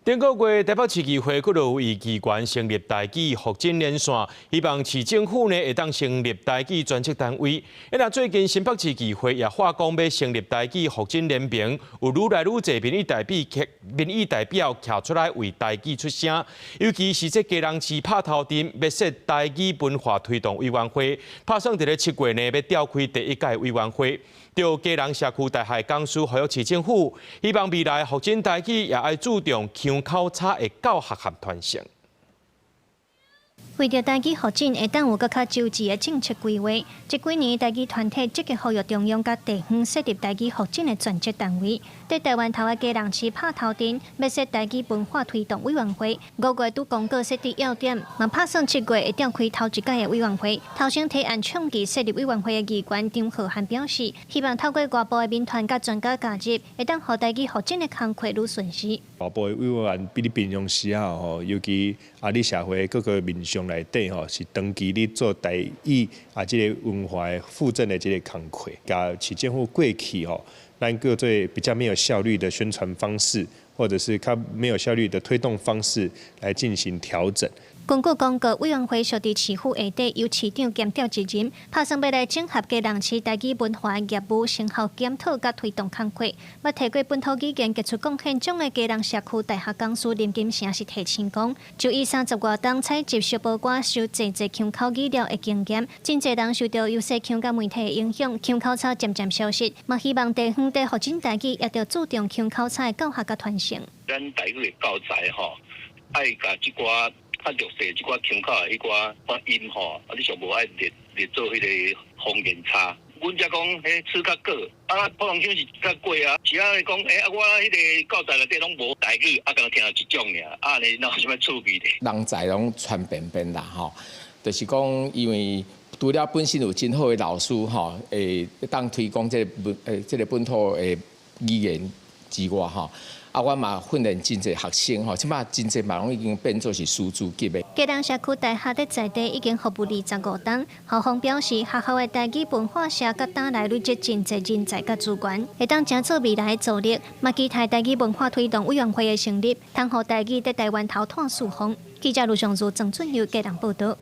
頂個月台北市議會閣有議員成立台語復振連線，希望市政府呢會當成立台語專職單位。啊，最近新北市議會也發講欲成立台語復振聯盟，有愈來愈濟民意代表徛出來為台語出聲，尤其是這基隆市鉈頭鎮欲設台語文化推動委員會，拍算佇咧7月呢欲召開第一屆委員會。著基隆社區大學講師呼籲市政府，希望未來復振台語也愛注重腔口差的教學和傳承。為著台語復振會當有閣較周詳的政策規劃，這幾年台語團體積極呼籲中央佮地方設立台語復振的專職單位。佇台灣頭的基隆市鉈頭鎮，欲設台語文化推動委員會，5月拄公告設置要點，嘛拍算7月會召開頭一屆的委員會。頭先提案倡議設立委員會的議員張浩涵表示，希望透過外部的民團佮專家加入，會當予台語復振的工課愈順勢。外部的委員比你平常時啊吼，尤其啊佇社會各個面向內底吼，是長期咧做台語啊這个文化的復振的這个工課，佮市政府過去吼，咱叫做比較沒有效率的宣傳方式，或者是較沒有效率的推動方式來進行調整。根據公告，委員會設佇市府下底，由市長兼召集人，拍算欲來整合基隆市台語文化業務成效檢討佮推動工課。捌提過本土語言傑出貢獻獎的基隆社區大學講師林金城是提醒講，就以30外冬採集小寶歌收濟濟腔口語料的經驗，真濟人受著優勢腔佮媒體的影響，腔口差漸漸消失。嘛希望地方佇復振台語，也著注重腔口差的教學佮傳承。咱台語的教材吼，愛共這寡較弱勢這寡腔口的彼寡發音吼，啊，你上無愛列列做彼个方言差。阮才講，彼齒較過，啊，普通腔是較過啊。其他講，欸，啊，我彼个教材內底攏無台語，啊，敢若聽著一種爾，啊，按呢哪有啥物趣味咧？人才攏傳變變啦，吼，就是講，因為除了本身有真好的老師吼，會當推廣這个本欸這个本土的語言之外吼。啊，我嘛訓練真濟學生吼，這擺真濟嘛攏已經變做是師資級的。基隆社區大學佇在地已經服務25冬，校方表示，學校的台語文化社佮擔來累積真濟人才佮資源，會當成做未來的助力。嘛期待台語文化推動委員會的成立，通予台語佇台灣頭湠四方。記者盧尚如、鄭俊佑基隆報導。